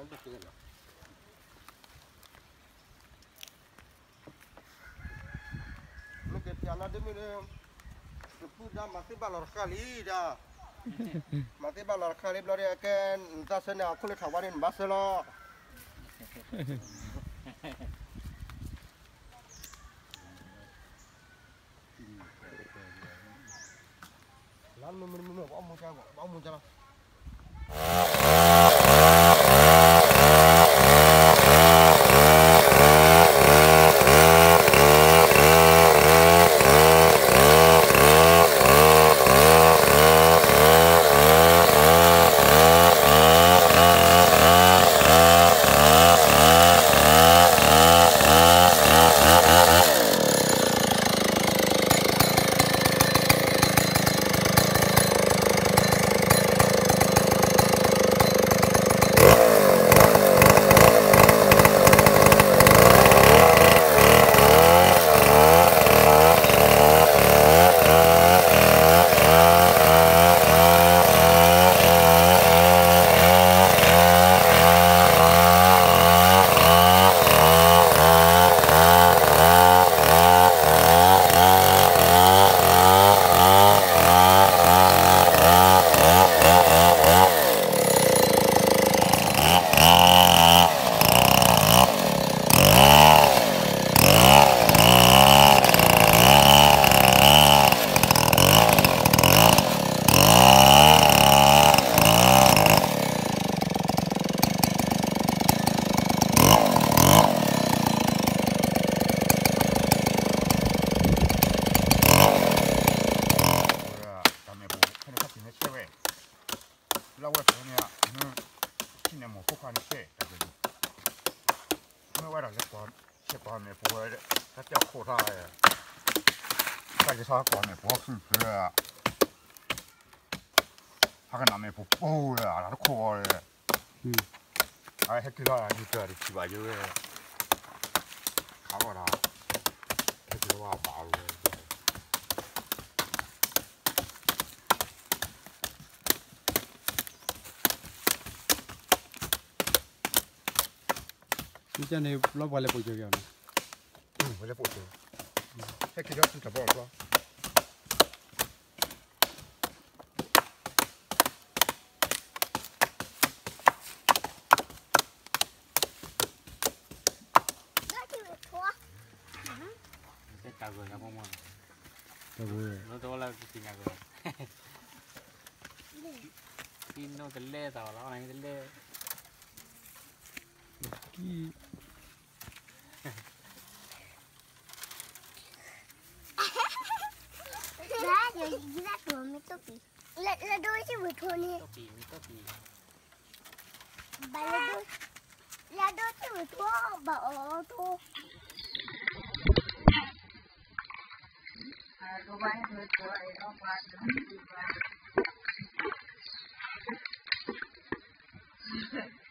မ့ၢ်က့ၤဖျါလီၤဒ်မ့ၢ်ဒီး တပုၢ်ဒါမၤသ့ၣ်ဘၣ်လီၤတဃၣ်လံဒီး, မၤသ့ၣ်ဘၣ်လီၤတဃၣ်လံဘျီဒီး အကဲ နတၢ်ဆၢန့ၣ် အခိၣ်လၢထးဝါန့ၣ် နဘၣ်ဆၢလီၤ. လၢမုၢ်မုၢ်မုၢ်မုၢ် ပအီၣ်မူကၢ် ပအီၣ်မူကၢ်လီၤ. တၢ်မဲာ်ပူၤဖဲန့ၣ် ခီၣ်ထံးန့ၣ်ဆဲးဝဲ, လၢဝဲၢ်ဖဲန့ၣ်, ထံၣ်န့ၣ်မိၢ်ဖိခွါန့ၣ်ဆဲးတၢ်ကဲ, မ့ၢ်ဝဲဒၣ်လၢ ဆဲးကွၢ်မဲာ်ပူၤဝဲ, တၢ်တဲခိၣ်ထီၣ်, တၢ်ကဲထီၣ်ကွၢ်မဲာ်ပူၤဖုၣ်ဖုၣ်, ဟဲကနၣ်မဲာ်ပူၤပူၤလၢအတခိၣ်ဝဲ, အဟဲက့ၤလီၤဒ်တၢ်တထံၣ်ဘၣ်ယိဝဲ, ခးဘၣ်ဒီး, ဟဲက့ၤလီၤဘၣ်ဝဲ မ့ၢ်န့ၣ် ဘျီပှၤလဲၤပိာ်စၢၤက့ၤအီၤန့ၣ်, ပှၤလဲၤပိာ်စၢၤ, ဟဲက့ၤဒီးစုတၢ်ဘီၣ်လီၤ, တၢ်ဂိၢ်ညါဖိမီၢ်, တၢ်ဂိၢ်, နီၢ်တအိၣ်လၢကသ့ၣ်ညါဂိၢ်, သံနိတလဲသးဘၣ်လီၤ, တလဲ ကံ, လၢဒိၣ်စံၣ်ဝဲထိန့ၣ်, ဘၣ်လၢဒိၣ်, လၢဒိၣ်စံၣ်ဝဲထိဘၣ်အီၤထိ အ